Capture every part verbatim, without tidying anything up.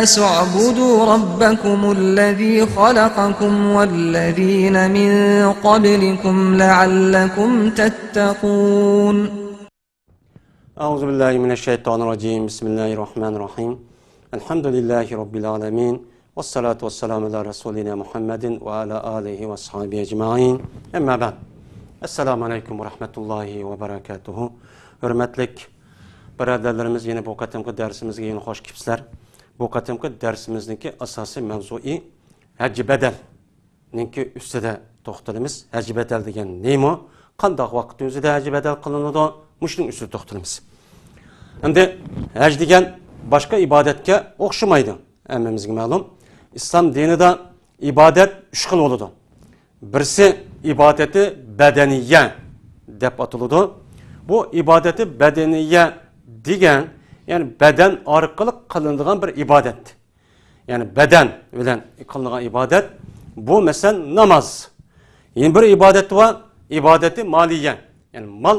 الناس اعبدوا ربكم الذي خلقكم والذين من قبلكم لعلكم تتقون. أعوذ بالله من الشيطان الرجيم. بسم الله الرحمن الرحيم. الحمد لله رب العالمين. والصلاة والسلام على رسولنا محمد وعلى آله وصحبه أجمعين. أما بعد. السلام عليكم ورحمة الله وبركاته. ھۆرمەتلىك بۇرادەرلىرىمىز، يەنە بۇ قېتىمقى دەرسىمىزگە يەنە خوش كېلىپسىلەر. بۇ قېتىمقى دەرسىمىزنىڭكى ئاساسىي مەۋزۇيى ھەج بەدەل نىڭكى ئۈستىدە توختىلىمىز. ھەج بەدەل دېگەن نېمە؟ قانداق ۋاقىت ئۆزىدە ھەج بەدەل قىلىنىدۇ؟ مۇشۇنىڭ ئۈستىدە توختىلىمىز. ئەمدى ھەج دېگەن باشقا ئىبادەتكە ئوخشىمايدۇ. ھەممىمىزگە مەلۇم، ئىسلام دىنىدا ئىبادەت ئۈچ خىل بولىدۇ. بىرسى ئىبادەتى بەدەنىيە دەپ ئاتىلىدۇ. بۇ ئىبادەتى بەدەنىيە دېگەن، يەنى بەدەن ئارقىلىق قىلىنىدىغان بىر ئىبادەت. يەنى بەدەن بىلەن قىلىنغان ئىبادەت. بۇ مەسىلەن ناماز. يەنە بىر ئىبادەت بار، ئىبادەتى مالىيە. يەنى مال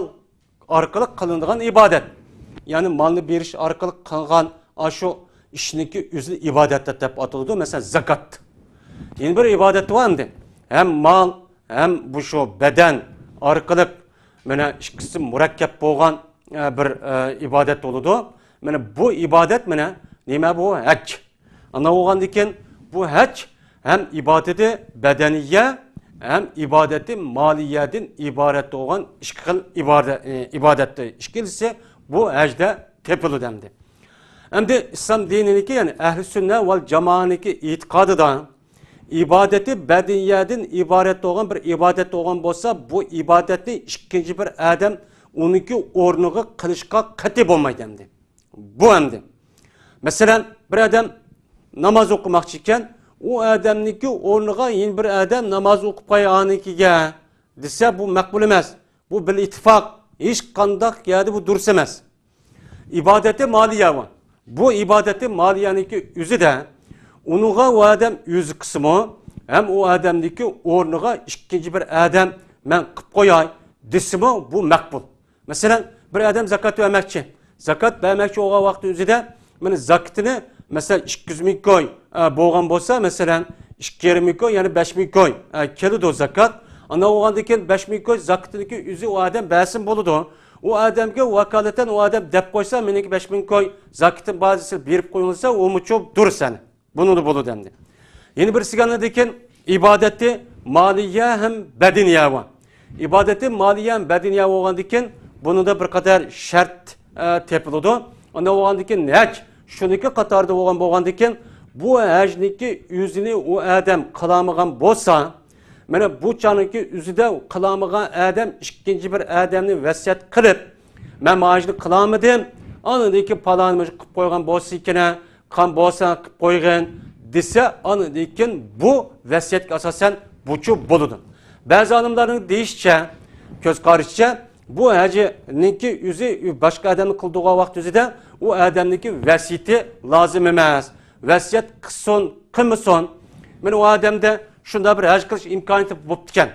ئارقىلىق قىلىنىدىغان ئىبادەت. يەنى مالنى بېرىش ئارقىلىق قىلغان ئاشۇ ئىشنىڭكى ئۆزىنى ئىبادەت دەپ ئاتىلىدۇ. مەسىلەن زاكات. يەنە بىر ئىبادەت بار ئەمدى. ھەم مال، ھەم بۇ شۇ بەدەن ئارقىلىق مانا ئىككىسى مۇرەككەپ بولغان ئە، بىر ئە، ئىبادەت بولىدۇ. مانا بۇ ئىبادەت مانا نېمە بۇ؟ ھەج. ئانا بولغاندىن كېيىن بۇ ھەج ھەم ئىبادىتى بەدەنىيە ھەم ئىبادەتى مالىيەدىن ئىبارەت بولغان ئىككى خىل ئىبادە-، ئى، ئىبادەتتە ئىككىلىسى بۇ ھەجدە تېپىلىدۇ ئەمدى. ئەمدى ئىسلام دىنىنىڭكى، يەنى ئەھلى سۈننە ۋەل جامائەنىڭكى ئېتىقادىدا ئىبادەتى بەدىنىيەدىن ئىبارەت بولغان بىر ئىبادەت بولغان بولسا، بۇ ئىبادەتنى ئىككىنچى بىر ئادەم ئۇنىڭكى ئورنىغا قىلىشقا قەتئىي بولمايدۇ ئەمدى. بۇ ئەمدى. مەسىلەن، بىر ئادەم ناماز ئوقۇماقچى ئىكەن، ئۇ ئادەمنىڭكى ئورنىغا يەنە بىر ئادەم ناماز ئوقۇپ قوياي ئانىڭكىگە دېسە، بۇ مەقبۇل ئەمەس. بۇ بىل ئىتتىپاق، ھېچقانداق يەردە بۇ دۇرۇس ئەمەس. ئىبادەتى مالىيە بار. بۇ ئىبادەتى مالىيەنىڭكى ئۆزىدە ئۇنىڭغا ئۇ ئادەم ئۆزى قىلسىمۇ، ھەم ئۇ ئادەمنىڭكى ئورنىغا ئىككىنچى بىر ئادەم مەن قىلىپ قوياي دېسىمۇ، بۇ مەقبۇل. مەسىلەن، بىر ئادەم زاكات بەرمەكچى. زاكات بەرمەكچى بولغان ۋاقتى ئۆزىدە مانا زاكىتىنى، مەسىلەن، ئىككى يۈز مىڭ كوي، ئە، بولغان بولسا، مەسىلەن، ئىككى يېرىم مىڭ كوي، يەنى بەش مىڭ كوي، ئە، كېلىدۇ زاكات. ئانداق بولغاندىن كېيىن بەش مىڭ كوي زاكىتىنىڭكى ئۆزى ئۇ ئادەم بەرسىمۇ بولىدۇ. ئۇ ئادەمگە ۋاكالىتەن ئۇ ئادەم دەپ قويسا، مېنىڭكى بەش مىڭ كوي زاكىتىم بار دېسە، بېرىپ قويۇڭ دېسە، ئۇمۇ چوپ دۇرۇس ئەنە. بۇنىلا بولىدۇ ئەمدى. يەنە بىرسىگە ئاندىن كېيىن ئىبادەتى مالىيە ھەم بەدىنىيە بار. ئىبادەتى مالىيە ھەم بەدىنىيە بولغاندىن كېيىن بۇنىڭدا بىر قەدەر شەرت، ئە، تېپىلىدۇ. ئانداق بولغاندىن كېيىن ھەج شۇنىڭكى قاتارىدا بولغان، بولغاندىن كېيىن بۇ ھەجنىڭكى ئۆزىنى ئۇ ئادەم قىلالمىغان بولسا، مانا بۇ چاغنىڭكى ئۆزىدە قىلالمىغان ئادەم ئىككىنچى بىر ئادەمنى ۋەسىيەت قىلىپ، مەن مانا شۇنى قىلالمىدىم، ئاندىن كېيىن پالانى مۇشۇ قىلىپ قويغان بولسا ئىكەن، قان بولسا قىلىپ قويغىن دېسە، ئاندىن كېيىن بۇ ۋەسىيەتكە ئاساسەن بۇچۇ بولىدۇ. بەزى ئالىملارنىڭ دېيىشىچە، كۆز قارىشىچە، بۇ ھەجنىڭكى ئۆزى باشقا ئادەمنى قىلدۇرغان ۋاقىت ئۆزىدە ئۇ ئادەمنىڭكى ۋەسىيىتى لازىم ئەمەس. ۋەسىيەت قىلسۇن، قىلمىسۇن. مانا ئۇ ئادەمدە شۇنداق بىر ھەج قىلىش ئىمكانىيىتى بوپتىكەن.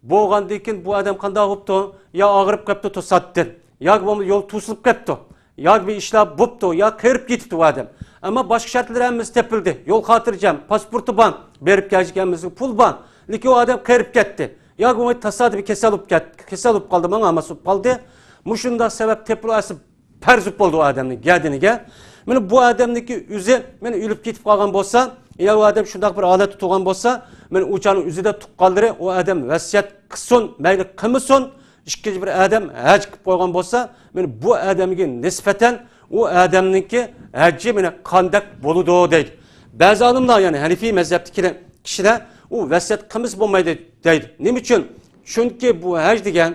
بولغاندىن كېيىن بۇ ئادەم قانداق بوپتۇ؟ يا ئاغرىپ قېپتۇ توساتتىن، ياكى بولمىسا يول توسۇلۇپ قېپتۇ، ياكى بىر ئىشلار بوپتۇ، يا قېرىپ كېتىپتۇ ئۇ ئادەم. ئەمما باشقا شەرتلىرى ھەممىسى تېپىلدى. يول خاتىرجەم، پاسپورتى بار، بېرىپ كەلگەن ھەممىسىگە پۇل بار. لېكىن ئۇ ئادەم قېرىپ كەتتى. ياكى بولمىسا تاسادىپىي كېسەل بولۇپ كەت-، كېسەل بولۇپ قالدى، ماڭا ئامال بولۇپ قالدى. مۇشۇنداق سەۋەب تېپىلىپ ئەسلى پەرز بولىدۇ ئۇ ئادەمنىڭ گەدىنىگە. مانا بۇ ئادەمنىڭكى ئۆزى، مانا ئۆلۈپ كېتىپ قالغان بولسا، يا ئۇ ئادەم شۇنداق بىر ھالەتتە تۇرغان بولسا، مانا ئۇ چاغنىڭ ئۆزىدە تۇغقانلىرى ئۇ ئادەم ۋەسىيەت قىلسۇن، مەيلى قىلمىسۇن، ئىككىنچى بىر ئادەم ھەج قىلىپ قويغان بولسا، مانا بۇ ئادەمگە نىسبەتەن ئۇ ئادەمنىڭكى ھەجى مانا قانداق بولىدۇ دەيدۇ. بەزى ئالىملار، يەنى ھەنىفىي مەزھەپتىكى كىشىلەر ئۇ ۋەسىيەت قىلمىسا بولمايدۇ دەيدۇ. نېمە ئۈچۈن؟ چۈنكى بۇ ھەج دېگەن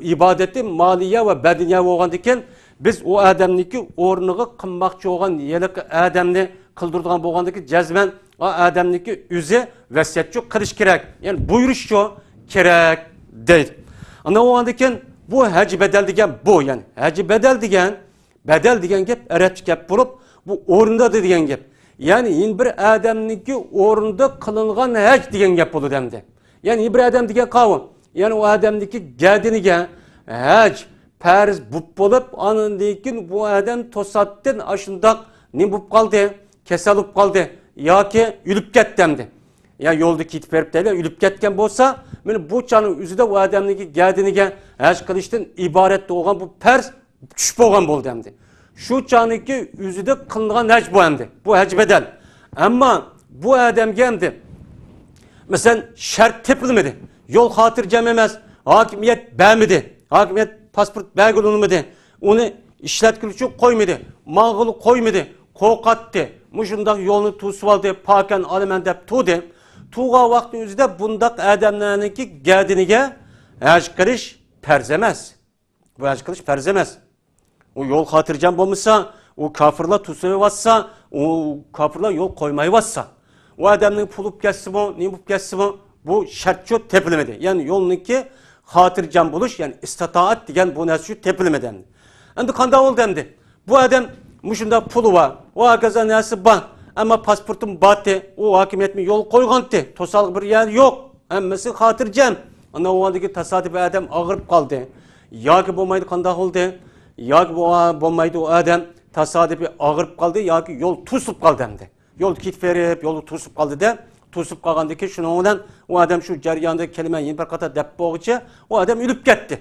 ئىبادىتى مالىيە ۋە بەدىنىيە بولغاندىكىن، بىز ئۇ ئادەمنىڭكى ئورنىغا قىلماقچى بولغان ھېلىقى ئادەمنى قىلدۇرىدىغان بولغاندىكىن، جەزمەن ئۇ ئادەمنىڭكى ئۆزى ۋەسىيەتچۇ قىلىش كېرەك. يەنى بۇيرۇشچۇ كېرەك دەيدۇ. ئاندىن بولغاندىكىن، بۇ ھەج بەدەل دېگەن بۇ، يەنى ھەج بەدەل دېگەن بەدەل دېگەن گەپ ئەرەبچە گەپ بولۇپ، بۇ ئورنىدا دېگەن گەپ. يەنى يەنە بىر ئادەمنىڭكى ئورنىدا قىلىنغان ھەج دېگەن گەپ بولىدۇ ئەمدى. يەنى يەنە بىر ئادەم دېگەن قاۋۇل. يەنى ئۇ ئادەمنىڭكى گەدىنىگە ھەج پەرز بوپ بولۇپ، ئاندىن كېيىن بۇ ئادەم توساتتىن ئاشۇنداق نېمە بوپ قالدى؟ كېسەل بولۇپ قالدى ياكى ئۆلۈپ كەتتى ئەمدى. يا يولدا كېتىپ بېرىپ دەيلى، ئۆلۈپ كەتكەن بولسا، مانا بۇ چاغنىڭ ئۆزىدە ئۇ ئادەمنىڭكى گەدىنىگە ھەج قىلىشتىن ئىبارەت بولغان بۇ پەرز چۈشۈپ بولغان بولدى ئەمدى. شۇ چاغنىڭكى ئۆزىدە قىلىنغان ھەج بۇ ئەمدى. بۇ ھەج بەدەل. ئەمما بۇ ئادەمگە ئەمدى، مەسىلەن، شەرت تېپىلمىدى. يول خاتىرجەم ئەمەس. ھاكىمىيەت بەرمىدى. ھاكىمىيەت پاسپورت بەرگىلى ئۇنىمىدى. ئۇنى ئىشلەتكىلى ئۈچۈن قويمىدى. ماڭغىلى قويمىدى. قورقاتتى. مۇشۇنداق يولنى توسۇۋالدى، پاكەن ئالىمەن دەپ تۇردى. تۇرغان ۋاقىتنىڭ ئۆزىدە بۇنداق ئادەملەرنىڭكى گەدىنىگە ھەج قىلىش پەرز ئەمەس. بۇ ھەج قىلىش پەرز ئەمەس. ئۇ يول خاتىرجەم بولمىسا، ئۇ كاپىرلار توسۇۋاتسا، ئۇ كاپىرلار يول قويمايۋاتسا، ئۇ ئادەمنىڭ پۇلى بولۇپ كەتسىمۇ، نېمە بولۇپ كەتسىمۇ، بۇ شەرت شۇ تېپىلمىدى. يەنى يولنىڭكى خاتىرجەم بولۇش، يەنى ئىستىتائەت دېگەن بۇ نەرسە شۇ تېپىلمىدى ئەمدى. ئەمدى قانداق بولدى ئەمدى؟ بۇ ئادەم مۇشۇنداق پۇلى بار، ئۇ ھاكازا نەرسە بار، ئەمما پاسپورتىمۇ بارتى، ئۇ ھاكىمىيەتمۇ يول قويغانتى، توسالغۇ بىر يەر يوق، ھەممىسى خاتىرجەم. ئانا ئۇ ھالدىكى تاسادىپىي ئادەم ئاغرىپ قالدى. ياكى بولمايدۇ، قانداق بولدى؟ ياكى بۇ، بولمايدۇ، ئۇ ئادەم تاسادىپىي ئاغرىپ قالدى ياكى يول توسۇپ قالدى ئەمدى. يولدا كېتىپ بېرىپ، يولدا توسۇپ قالدى-دە، توسۇپ قالغاندىن كېيىن شۇنىڭ بىلەن ئۇ ئادەم شۇ جەرياندا كەلىمە يەنە بىر قاتار دەپ بولغۇچە ئۇ ئادەم ئۆلۈپ كەتتى.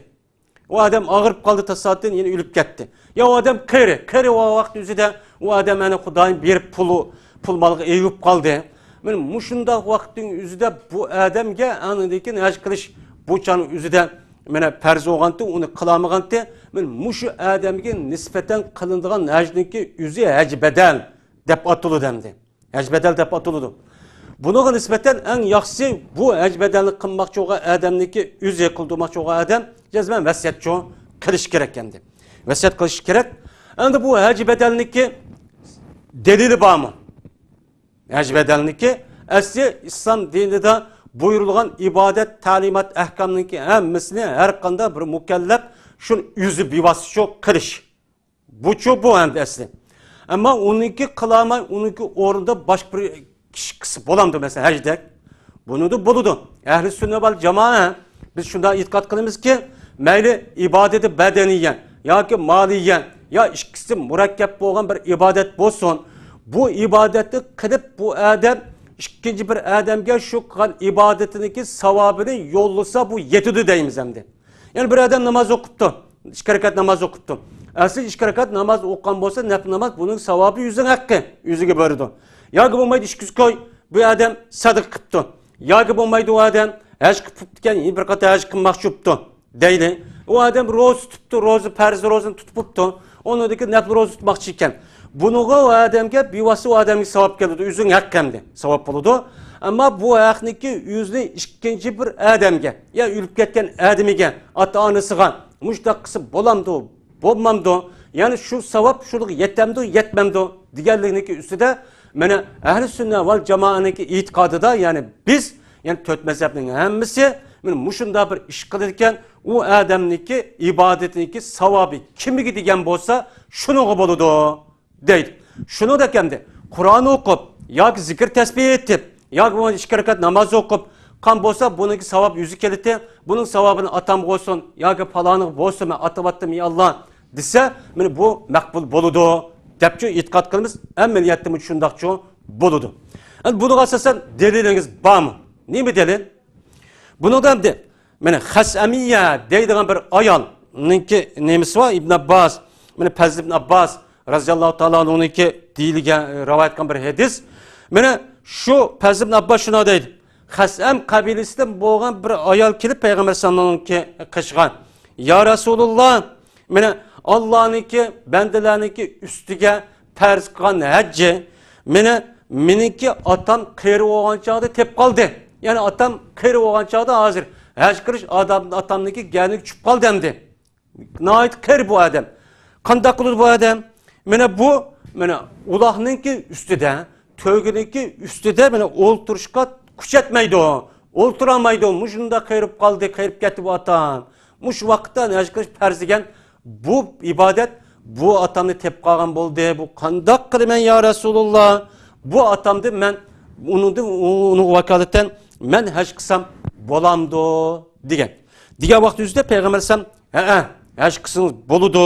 ئۇ ئادەم ئاغرىپ قالدى، تاسادىپتىن يەنە ئۆلۈپ كەتتى. يا ئۇ ئادەم قېرى، قېرى بولغان ۋاقىت ئۆزىدە ئۇ ئادەم ئەنە خۇدايىم بېرىپ پۇلى، پۇل مالغا ئېگىپ قالدى. مانا مۇشۇنداق ۋاقىتنىڭ ئۆزىدە بۇ ئادەمگە ئاندىن كېيىن ھەج قىلىش بۇ چاغنىڭ ئۆزىدە مانا پەرز بولغانتى، ئۇنى قىلالمىغانتى. مانا مۇشۇ ئادەمگە نىسبەتەن قىلىنىدىغان ھەجنىڭكى ئۆزى ھەج بەدەل دەپ ئاتىلىدۇ ئەمدى. ھەج بەدەل دەپ ئاتىلىدۇ. بۇنىڭغا نىسبەتەن ئەڭ ياخشىسى بۇ ھەج بەدەلنى قىلماقچى بولغان ئادەمنىڭكى ئۆزى، قىلدۇرماقچى بولغان ئادەم جەزمەن ۋەسىيەتچۇ قىلىشى كېرەك ئەمدى. ۋەسىيەت قىلىشى كېرەك. ئەمدى بۇ ھەج بەدەلنىڭكى دەلىلى بارمۇ؟ ھەج بەدەلنىڭكى ئەسلى ئىسلام دىنىدا بۇيرۇلغان ئىبادەت، تەلىمات، ئەھكامنىڭكى ھەممىسىنى ھەر قانداق بىر مۇكەللەپ شۇنى ئۆزى بىۋاسىتە شۇ قىلىش. بۇچۇ بۇ ئەمدى ئەسلى. ئەمما ئۇنىڭكى قىلالماي، ئۇنىڭكى ئورنىدا باشقا بىر كىشى قىلسا بولامدۇ، مەسىلەن، ھەجدەك؟ بۇنىدۇ بولىدۇ. ئەھلى سۈننە ۋەل جامائە، بىز شۇنداق ئېتىقاد قىلىمىزكى، مەيلى ئىبادىتى بەدەنىيە ياكى مالىيە يا ئىككىسى مۇرەككەپ بولغان بىر ئىبادەت بولسۇن، بۇ ئىبادەتنى قىلىپ بۇ ئادەم ئىككىنچى بىر ئادەمگە شۇ قىلغان ئىبادىتىنىڭكى ساۋابىنى يوللىسا، بۇ يېتىدۇ دەيمىز ئەمدى. يەنى بىر ئادەم ناماز ئوقۇپتۇ. ئىككى رەكەت ناماز ئوقۇپتۇ. ئەسلى ئىككى رەكەت ناماز ئوقۇغان بولسا، نەپلى ناماز، بۇنىڭ ساۋابى ئۆزىنىڭ ھەققى، ئۆزىگە بېرىدۇ. ياكى بولمايدۇ، ئىككى يۈز كوي بۇ ئادەم سەدىقە قىپتۇ. ياكى بولمايدۇ، ئۇ ئادەم ھەج قىلىپ بوپتىكەن، يەنە بىر قېتىم ھەج قىلماقچى بوپتۇ دەيلى. ئۇ ئادەم روزا تۇتۇپتۇ، روزا، پەرز روزىنى تۇتۇپ بوپتۇ. ئۇنىڭدىن كېيىن نەپلى روزا تۇتماقچى ئىكەن. بۇنىڭغا ئۇ ئادەمگە بىۋاسىتە ئۇ ئادەمگە ساۋاب كېلىدۇ، ئۆزىنىڭ ھەققى ئەمدى. ساۋاب بولىدۇ. ئەمما بۇ ھەقنىكى ئۆزىنى ئىككىنچى بىر ئادەمگە، يا ئۆلۈپ كەتكەن ئادىمىگە، ئاتا-ئانىسىغا مۇشۇنداق قىلسا بولامدۇ، بولمامدۇ؟ يەنى شۇ ساۋاب شۇنىڭغا يېتەمدۇ، يەتمەمدۇ دېگەنلىكنىڭكى ئۈستىدە، مانا، ئەھلى سۈننە ۋەل جامائەنىڭكى ئېتىقادىدا، يەنى بىز، يەنى تۆت مەزھەپنىڭ ھەممىسى، مانا، مۇشۇنداق بىر ئىش قىلىدىكەن، ئۇ ئادەمنىڭكى ئىبادىتىنىڭكى ساۋابى كىمگە دېگەن بولسا، شۇنىڭغا بولىدۇ. دەيدۇ. شۇنىڭدەك ئەمدى قۇرئان ئوقۇپ ياكى زىكىر تەسبىھ ئېيتىپ ياكى بۇ ئىككى رەكەت ناماز ئوقۇپ قان بولسا، بۇنىڭكى ساۋابى يۈزى كېلىتى، بۇنىڭ ساۋابىنى ئاتامغا بولسۇن ياكى پالانىغا بولسۇن، مەن ئاتىۋاتتىم، يا ئاللا، دېسە، مانا بۇ مەقبۇل بولىدۇ، دەپچۇ ئېتىقاد قىلىمىز. ئەمەلىيەتتىمۇ شۇنداقچۇ بولىدۇ. ئەمدى بۇنىڭغا ئاساسەن دەلىلىڭىز بارمۇ؟ نېمە دەلىل؟ بۇنىڭدا ئەمدى، مانا، خەسئەمىيە دەيدىغان بىر ئايالنىڭكى نېمىسى بار؟ ئىبن ئابباس، مانا، پەزلى ئىبن ئابباس رازىياللاھۇ تائالا ئەنھۇنىڭكى دېيىلگەن، رىۋايەت قىلغان بىر ھەدىس. مانا، شۇ پەزلى ئىبن ئابباس شۇنداق دەيدۇ، خەسئەم قەبىلىسىدىن بولغان بىر ئايال كېلىپ پەيغەمبەر ئەلەيھىسسالامنىڭكى قېشىغا، يا رەسۇلۇللا، مانا، ئاللانىڭكى، بەندىلەرنىڭكى ئۈستىگە پەرز قىلغان ھەججى، مېنى، مېنىڭكى ئاتام قېرى بولغان چاغدا تېپىپ قالدى. يەنى ئاتام قېرى بولغان چاغدا ھازىر ھەج قىلىش ئادەم، ئاتامنىڭكى گەنىگە چۈشۈپ قالدى ئەمدى. ناھايىتى قېرى بۇ ئادەم. قانداق قىلىدۇ بۇ ئادەم؟ مانا بۇ، مانا ئۇلاغنىڭكى ئۈستىدە، تۆگىنىڭكى ئۈستىدە مانا ئولتۇرۇشقا كۈچەتمەيدۇ. ئولتۇرالمايدۇ. مۇشۇنداق قېرىپ قالدى، قېرىپ كەتتى بۇ ئاتام. مۇشۇ ۋاقىتتا ھەج قىلىش پەرز دېگەن بۇ ئىبادەت بۇ ئاتامنى تېپىپ قالغان بولدى. بۇ قانداق قىلىمەن يا رەسۇلۇللا؟ بۇ ئاتامدىن مەن، ئۇنىڭدىن، ئۇنىڭغا ۋاكالىتەن مەن ھەج قىلسام بولامدۇ؟ دېگەن. دېگەن ۋاقىت يۈزىدە پەيغەمبەر ئەلەيھىسسالام، ھەئە، ھەج قىلسىڭىز بولىدۇ،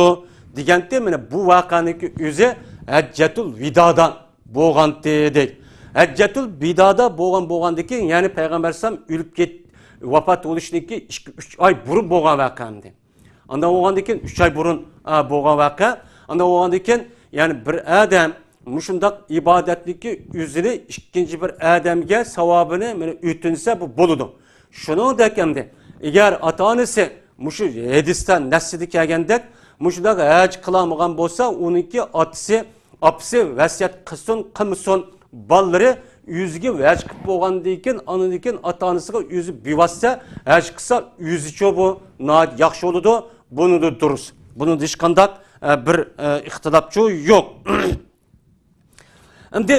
دېگەنتى. مانا بۇ ۋەقەنىڭكى ئۆزى ھەججەتۇل ۋىدادا بولغانتى دەيدۇ. ھەججەتۇل ۋىدادا بولغان، بولغاندىكىن، يەنى پەيغەمبەر ئەلەيھىسسالام ئۆلۈپ كەت، ۋاپات بولۇشتىن كېيىن ئىككى، ئۈچ ئاي بۇرۇن بولغان ۋەقە ئەمدى. ئاندىن بولغاندىن كېيىن ئۈچ ئاي بۇرۇن، ئا، بولغان ۋەقە. ئاندىن بولغاندىن كېيىن، يەنى بىر ئادەم مۇشۇنداق ئىبادەتنىڭكى ئۆزىنى ئىككىنچى بىر ئادەمگە ساۋابىنى مانا ئۆتۈنسە، بۇ بولىدۇ. شۇنىڭدەك ئەمدى، ئەگەر ئاتا-ئانىسى مۇشۇ ھەدىستە، نەسسىدە كەلگەندەك، مۇشۇنداق ھەج قىلالمىغان بولسا، ئۇنىڭكى ئاتىسى، ئاپىسى ۋەسىيەت قىلسۇن، قىلمىسۇن، بالىلىرى ئۆزىگە ھەج قىلىپ بولغاندىن كېيىن، ئاندىن كېيىن ئاتا-ئانىسىغا ئۆزى بىۋاسىتە ھەج قىلسا، ئۆزىچۇ بۇ ناھايىتى ياخشى بولىدۇ. بۇنىدۇ دۇرۇس. بۇنىڭدا ھېچقانداق، ئە، بىر، ئە، ئىختىلاپچۇ يوق. ئەمدى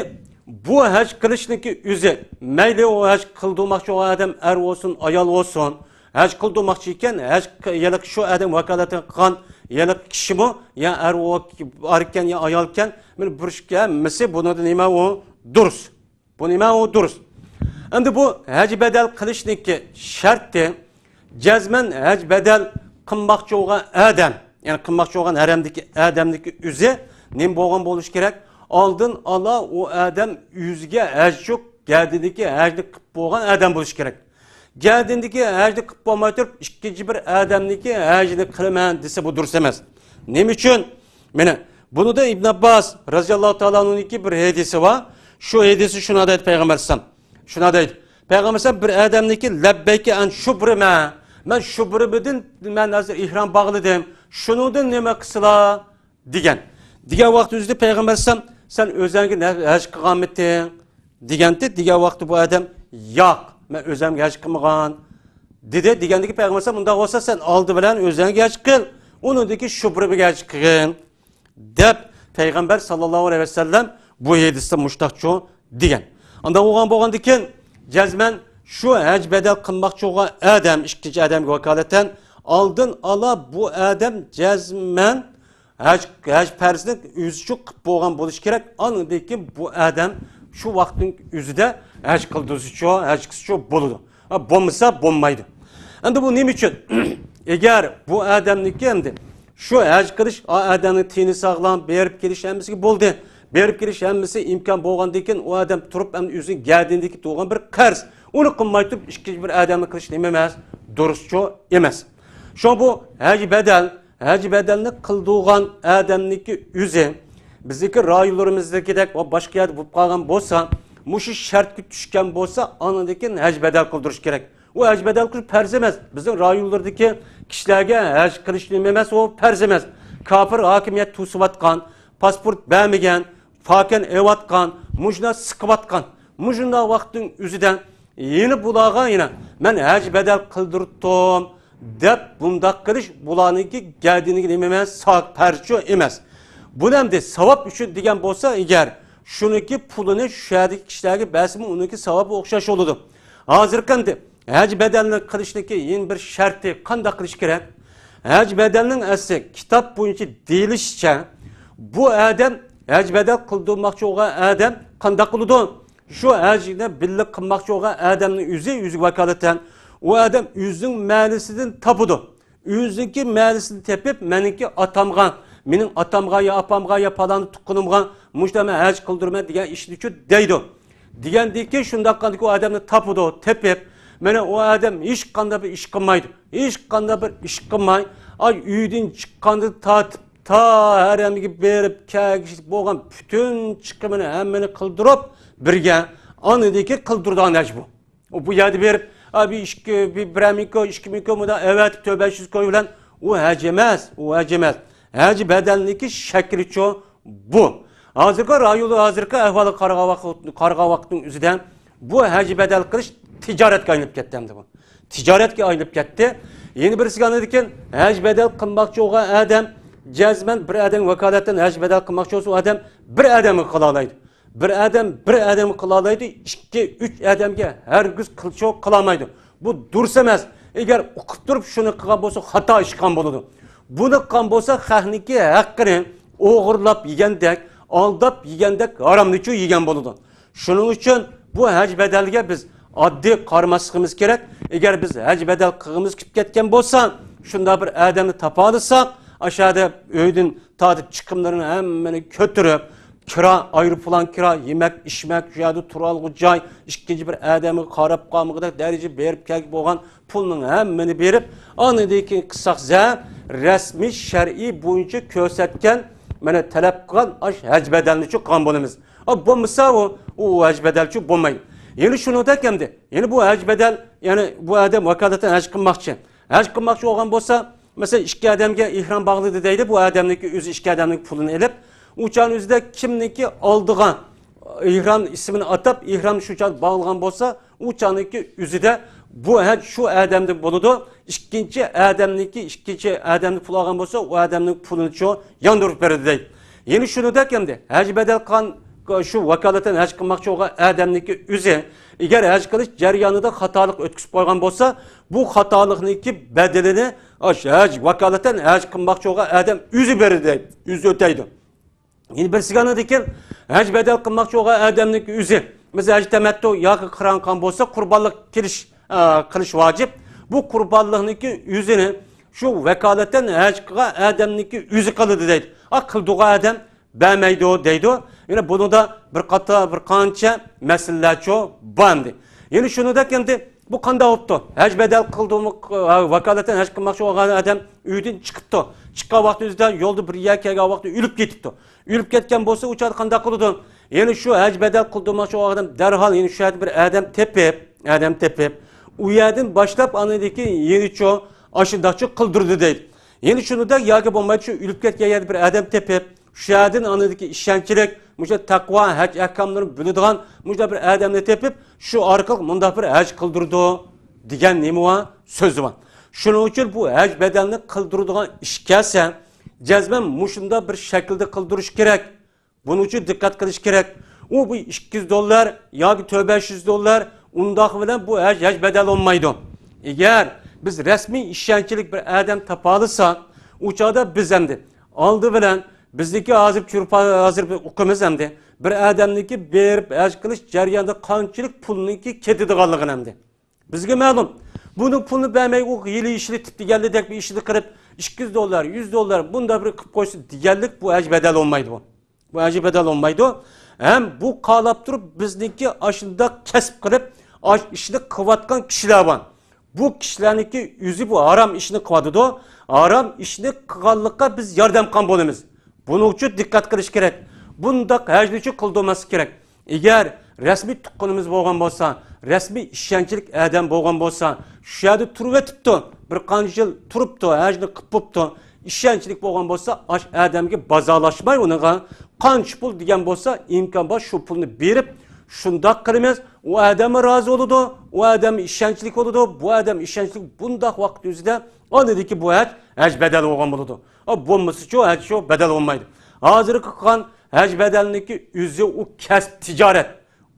بۇ ھەج قىلىشنىڭكى ئۆزى، مەيلى ئۇ ھەج قىلدۇرماقچى بولغان ئادەم ئەر بولسۇن، ئايال بولسۇن، ھەج قىلدۇرماقچى ئىكەن، ھەج ق-، يەنە شۇ ئادەم ۋاكالىتەن قىلغان يەنە كىشىمۇ، يا ئەر بار ئىكەن، يا ئايال ئىكەن، مانا بۇ ئىككى ھەممىسى بۇنىڭدا نېمە ئۇ؟ دۇرۇس. بۇ نېمە ئۇ؟ دۇرۇس. ئەمدى بۇ ھەج بەدەل قىلىشنىڭكى شەرتى، جەزمەن ھەج بەدەل قىلماقچى بولغان ئادەم، يەنى قىلماقچى بولغان ھەرەمدىكى ئادەمنىڭكى ئۆزى نېمە بولغان بولۇشى كېرەك؟ ئالدىن ئالا ئۇ ئادەم ئۆزىگە ھەج يوق، گەدىنىدىكى ھەجنى قىلىپ بولغان ئادەم بولۇشى كېرەك. گەدىنىدىكى ھەجنى قىلىپ بولماي تۇرۇپ، ئىككىنچى بىر ئادەمنىڭكى ھەجنى قىلىمەن دېسە، بۇ دۇرۇس ئەمەس. نېمە ئۈچۈن؟ مانا، بۇنىڭدا ئىبن ئابباس رازىياللاھۇ تائالا ئەنھۇنىڭكى بىر ھەدىسى بار. شۇ ھەدىسى شۇنداق دەيدۇ پەيغەمبەر ئەلەيھىسسالام. شۇنداق دەيدۇ. پەيغەمبەر ئەلەيھىسسالام بىر ئادەمنىڭكى لەببەيكە ئەن شۇبرىمە، مەن شۇبرىمىدىن مەن ھازىر ئېھرام باغلىدىم، شۇنىڭدىن نېمە قىلسىلا؟ دېگەن. دېگەن ۋاقىت ئۆزىدە پەيغەمبەر ئەلەيھىسسالام، سەن ئۆزەڭگە نە-، ھەج قىلغانمىتىڭ؟ دېگەنتى. دېگەن ۋاقىتتا بۇ ئادەم، ياق، مەن ئۆزەمگە ھەج قىلمىغان، دېدى. دېگەندىكى پەيغەمبەر ئەلەيھىسسالام، ئۇنداق بولسا سەن ئالدى بىلەن ئۆزەڭگە ھەج قىل، ئۇنىڭدىن كېيىن شۇبرىمىگە ھەج قىلغىن، دەپ پەيغەمبەر ساللاللاھۇ ئەلەيھى ۋەسەللەم بۇ ھەدىستە مۇشتاقچۇ دېگەن. ئانداق بولغان بولغاندىكىن، جەزمەن شۇ ھەج بەدەل قىلماقچى بولغان ئادەم، ئىككىنچى ئادەمگە ۋاكالىتەن، ئالدىن ئالا بۇ ئادەم جەزمەن ھەج، ھەج پەرزنى ئۆزىچۇ قىلىپ بولغان بولۇشى كېرەك. ئاندىن كېيىن بۇ ئادەم شۇ ۋاقىتنىڭ ئۆزىدە ھەج قىلدۇرسىچۇ، ھەج قىلسىچۇ بولىدۇ. ھە، بولمىسا بولمايدۇ. ئەمدى بۇ نېمە ئۈچۈن؟ ئەگەر بۇ ئادەمنىڭكى ئەمدى شۇ ھەج قىلىش، ئا، ئادەمنىڭ تېنى ساغلام، بېرىپ كېلىش ھەممىسىگە بولدى. بېرىپ كېلىش ھەممىسى ئىمكان بولغاندىن كېيىن، ئۇ ئادەم تۇرۇپ، ئەمدى ئۆزىنىڭ گەدىنىدىكى تۇرغان بىر قەرز. ئۇنى قىلماي تۇرۇپ، ئىككىنچى بىر ئادەمنى قىلىش نېمە ئەمەس؟ دۇرۇسچۇ ئەمەس. شۇڭا بۇ ھەج بەدەل، ھەج بەدەلنى قىلدۇرغان ئادەمنىڭكى ئۆزى، بىزنىڭكى رايونلىرىمىزدىكىدەك ۋە باشقا يەردە بولۇپ قالغان بولسا، مۇشۇ شەرتكە چۈشكەن بولسا، ئاندىن كېيىن ھەج بەدەل قىلدۇرۇش كېرەك. ئۇ ھەج بەدەل قىلىش پەرز ئەمەس. بىزنىڭ رايونلىرىدىكى كىشىلەرگە ھەج قىلىش نېمە ئەمەس، ئۇ پەرز ئەمەس. كاپىر ھاكىمىيەت توسۇۋاتقان، پاسپورت بەرمىگەن، پاكەن ئېلىۋاتقان، مۇشۇنداق سىقىۋاتقان، مۇشۇنداق ۋاقىتنىڭ ئۆزىدە يەنە بۇلارغا يەنە مەن ھەج بەدەل قىلدۇرتتۇم دەپ بۇنداق قىلىش بۇلارنىڭكى گەدىنىگە نېمە ئەمەس، سا-، پەرزچۇ ئەمەس. بۇنى ئەمدى ساۋاب ئۈچۈن دېگەن بولسا ئەگەر، شۇنىڭكى پۇلىنى شۇ يەردىكى كىشىلەرگە بەرسىمۇ ئۇنىڭكى ساۋابى ئوخشاش بولىدۇ. ھازىرقى ئەمدى ھەج بەدەلنى قىلىشنىڭكى يەنە بىر شەرتى قانداق قىلىش كېرەك؟ ھەج بەدەلنىڭ ئەسلى كىتاب بويىچە دېيىلىشىچە، بۇ ئادەم ھەج بەدەل قىلدۇرماقچى بولغان ئادەم قانداق قىلىدۇ؟ شۇ ھەجنى بىللە قىلماقچى بولغان ئادەمنىڭ ئۆزى، ئۆزىگە ۋاكالىتەن، ئۇ ئادەم ئۆزىنىڭ مەھەللىسىدىن تاپىدۇ. ئۆزىنىڭكى مەھەللىسىدىن تېپىپ، مېنىڭكى ئاتامغا، مېنىڭ ئاتامغا يا ئاپامغا يا پالان تۇغقىنىمغا مۇشۇنداق مەن ھەج قىلدۇرىمەن دېگەن ئىشنىچۇ دەيدۇ. دېگەندىكىن شۇنداق قىلغاندىكىن ئۇ ئادەمنى تاپىدۇ، تېپىپ، مانا ئۇ ئادەم ھېچقانداق بىر ئىش قىلمايدۇ. ھېچقانداق بىر ئىش قىلماي، ئاي ئۆيدىن چىققاندىن تارتىپ تا ھەرەمگە بېرىپ كەلگۈچە بولغان پۈتۈن چىقىمىنى ھەممىنى قىلدۇرۇپ بىرگە، ئاندىن كېيىن قىلدۇرىدىغان ھەج بۇ. ئۇ بۇ يەردە بېرىپ، ئا، بىر ئىككى، بىر، بىرەر مىڭ كوي، ئىككى مىڭ كوي مۇنداق ئەۋەتىپ، تۆت بەش يۈز كوي بىلەن ئۇ ھەج ئەمەس، ئۇ ھەج ئەمەس. ھەج بەدەلنىڭكى شەكلىچۇ بۇ. ھازىرقى رايونلار، ھازىرقى ئەھۋالغا قارىغان ۋاقىت، قارىغان ۋاقىتنىڭ ئۆزىدە بۇ ھەج بەدەل قىلىش تىجارەتكە ئايلىنىپ كەتتى ئەمدى بۇ. تىجارەتكە ئايلىنىپ كەتتى. يەنە بىرسىگە ئاندىن كېيىن ھەج بەدەل قىلماقچى بولغان ئادەم، جەزمەن بىر ئادەم ۋاكالەتەن ھەج بەدەل قىلماقچى بولسا، ئۇ ئادەم بىر ئادەمگە قىلالايدۇ. بىر ئادەم بىر ئادەمگە قىلالايدۇ، ئىككى، ئۈچ ئادەمگە ھەرگىز قىلچۇ قىلالمايدۇ. بۇ دۇرۇس ئەمەس. ئەگەر ئۇقۇپ تۇرۇپ شۇنى قىلغان بولسا، خاتا ئىش قىلغان بولىدۇ. بۇنى قىلغان بولسا، خەقنىڭكى ھەققىنى ئوغرىلاپ يېگەندەك، ئالداپ يېگەندەك، ھارامنىچۇ يېگەن بولىدۇ. شۇنىڭ ئۈچۈن بۇ ھەج بەدەلگە بىز ئاددىي قارىماسلىقىمىز كېرەك. ئەگەر بىز ھەج بەدەل قىلغۇمىز كېلىپ كەتكەن بولسا، شۇنداق بىر ئادەمنى تاپالىساق، ئاشۇ يەردە ئۆيدىن تارتىپ چىقىملىرىنى ھەممىنى كۆتۈرۈپ، كىرا، ئايروپىلان كىرا، يېمەك، ئىچمەك، شۇ يەردە تۇرالغۇ جاي، ئىككىنچى بىر ئادەمگە قاراپ قالمىغۇدەك دەرىجە بېرىپ كەلگە بولغان پۇلنىڭ ھەممىنى بېرىپ، ئاندىن كېيىن قىلساق زە رەسمىي شەرئىي بويىچە كۆرسەتكەن، مانا تەلەپ قىلغان ئاش ھەج بەدەلنىچۇ قىلغان بولىمىز. ئا، بولمىسا ئۇ، ئۇ ھەج بەدەلچۇ بولمايدۇ. يەنە شۇنىڭدەك ئەمدى، يەنە بۇ ھەج بەدەل، يەنى بۇ ئادەم ۋاكالىتەن ھەج قىلماقچى. ھەج قىلماقچى بولغان بولسا، مەسىلەن، ئىككى ئادەمگە ئېھرام باغلىدى دەيلى، بۇ ئادەمنىڭكى ئۆزى ئىككى ئادەمنىڭ پۇلىنى ئېلىپ، ئۇ چاغنىڭ ئۆزىدە كىمنىڭكى ئالدىغا ئېھرام ئىسمىنى ئاتاپ، ئېھرام شۇ چاغدا باغلىغان بولسا، ئۇ چاغنىڭكى ئۆزىدە بۇ ھەج شۇ ئادەمدىن بولىدۇ، ئىككىنچى ئادەمنىڭكى، ئىككىنچى ئادەمدىن پۇل ئالغان بولسا، ئۇ ئادەمنىڭ پۇلىنىچۇ ياندۇرۇپ بېرىدۇ دەيدۇ. يەنە شۇنىڭدەك ئەمدى، ھەج بەدەل قىلغان، شۇ ۋاكالىتەن ھەج قىلماقچى بولغان ئادەمنىڭكى ئۆزى، ئەگەر ھەج قىلىش جەريانىدا خاتالىق ئۆتكۈزۈپ قويغان بولسا، بۇ خاتالىقنىڭكى بەدىلىنى ئاشۇ ھەج، ۋاكالىتەن ھەج قىلماقچى بولغان ئادەم ئۆزى بېرىدۇ دەيدۇ، ئۆزى ئۆتەيدۇ. يەنە بىرسىگە ئاندىن كېيىن ھەج بەدەل قىلماقچى بولغان ئادەمنىڭكى ئۆزى، مەسىلەن، ھەج تەمەتتۇ ياكى قىران قىلغان بولسا، قۇربانلىق كېلىش، ئە، قىلىش ۋاجىپ. بۇ قۇربانلىقنىڭكى ئۆزىنى شۇ ۋاكالىتەن ھەج قىلغان ئادەمنىڭكى ئۆزى قىلىدۇ دەيدۇ. ئا، قىلدۇرغان ئادەم بەرمەيدۇ دەيدۇ. يەنە بۇنىڭدا بىر قاتار، بىر قانچە مەسىلىلەرچۇ بار ئەمدى. يەنە شۇنىڭدەك ئەمدى بۇ قانداق بوپتۇ؟ ھەج بەدەل قىلدۇرمۇ، ۋاكالىتەن ھەج قىلماقچى بولغان ئادەم ئۆيدىن چىقىپتۇ. چىققان ۋاقتى ئۆزىدە يولدا بىر يەرگە كەلگەن ۋاقتى ئۆلۈپ كېتىپتۇ. ئۆلۈپ كەتكەن بولسا، ئۇ چاغدا قانداق قىلىدۇ؟ يەنە شۇ ھەج بەدەل قىلدۇرماقچى بولغان ئادەم دەرھال يەنە شۇ يەردە بىر ئادەم تېپىپ، ئادەم تېپىپ، ئۇ يەردىن باشلاپ ئاندىن كېيىن يەنىچۇ ئاشۇنداقچۇ قىلدۇردى دەيدۇ. يەنە شۇنىڭدەك ياكى بولمايدۇ، شۇ ئۆلۈپ كەتكەن يەردە بىر ئادەم تېپىپ، شۇ يەردىن ئاندىكى ئىشەنچلىك، مۇشۇ تەقۋا، ھەج ئەھكاملىرىنى بىلىدىغان مۇشۇنداق بىر ئادەمنى تېپىپ، شۇ ئارقىلىق مۇنداق بىر ھەج قىلدۇرىدۇ دېگەن نېمە بار؟ سۆز بار. شۇنىڭ ئۈچۈن بۇ ھەج بەدەلنى قىلدۇرىدىغان ئىش كەلسە، جەزمەن مۇشۇنداق بىر شەكىلدە قىلدۇرۇش كېرەك. بۇنىڭ ئۈچۈن دىققەت قىلىش كېرەك. ئۇ بۇ ئىككى يۈز دوللار ياكى تۆت يۈز بەش يۈز دوللار، ئۇنداق بىلەن بۇ ھەج، ھەج بەدەل بولمايدۇ. ئەگەر بىز رەسمىي ئىشەنچلىك بىر ئادەم تاپالىساق، ئۇ چاغدا بىز ئەمدى ئالدى بىلەن بىزنىڭكى ھازىر كۆرۈپ، ھازىر بىز ئۇقىمىز ئەمدى بىر ئادەمنىڭكى بېرىپ ھەج قىلىش جەريانىدا قانچىلىك پۇلنىڭكى كېتىدىغانلىقىنى ئەمدى. بىزگە مەلۇم، بۇنىڭ پۇلىنى بەرمەي، ئۇ ھىيلە ئىشلىتىپ دېگەنلىدەك بىر ئىشنى قىلىپ، ئىككى يۈز دوللار، يۈز دوللار، بۇنداق بىر قىلىپ قويسا دېگەنلىك، بۇ ھەج بەدەل بولمايدۇ بۇ. بۇ ھەج بەدەل بولمايدۇ. ھەم بۇ قالاپ تۇرۇپ بىزنىڭكى ئاشۇنداق كەسىپ قىلىپ، ئاش ئىشنى قىلىۋاتقان كىشىلەر بار. بۇ كىشىلەرنىڭكى ئۆزى بۇ ھارام ئىشنى قىلىۋاتىدۇ. ھارام ئىشنى قىلغانلىققا بىز ياردەم قىلغان بولىمىز. بۇنىڭ ئۈچۈن دىققەت قىلىش كېرەك. بۇنداق ھەجنى ئۈچۈن قىلدۇرماسلىق كېرەك. ئەگەر رەسمىي تۇغقىنىمىز بولغان بولسا، رەسمىي ئىشەنچلىك ئادەم بولغان بولسا، شۇ يەردە تۇرۇۋېتىپتۇ، بىر قانچە يىل تۇرۇپتۇ، ھەجنى قىلىپ بوپتۇ، ئىشەنچلىك بولغان بولسا، ئاش ئادەمگە بازارلاشماي ئۇنىڭغا قانچە پۇل دېگەن بولسا، ئىمكان بار شۇ پۇلنى بېرىپ، شۇنداق قىلىمىز، ئۇ ئادەممۇ رازى بولىدۇ، ئۇ ئادەم ئىشەنچلىك بولىدۇ، بۇ ئادەم ئىشەنچلىك، بۇنداق ۋاقىت ئۆزىدە ئاندىكى بۇ ھەج، ھەج بەدەل بولغان بولىدۇ. ئا، بولمىسىچۇ، ھەج شۇ بەدەل بولمايدۇ. ھازىرقى قىلغان ھەج بەدەلنىڭكى ئۆزى ئۇ كەسىپ تىجارەت.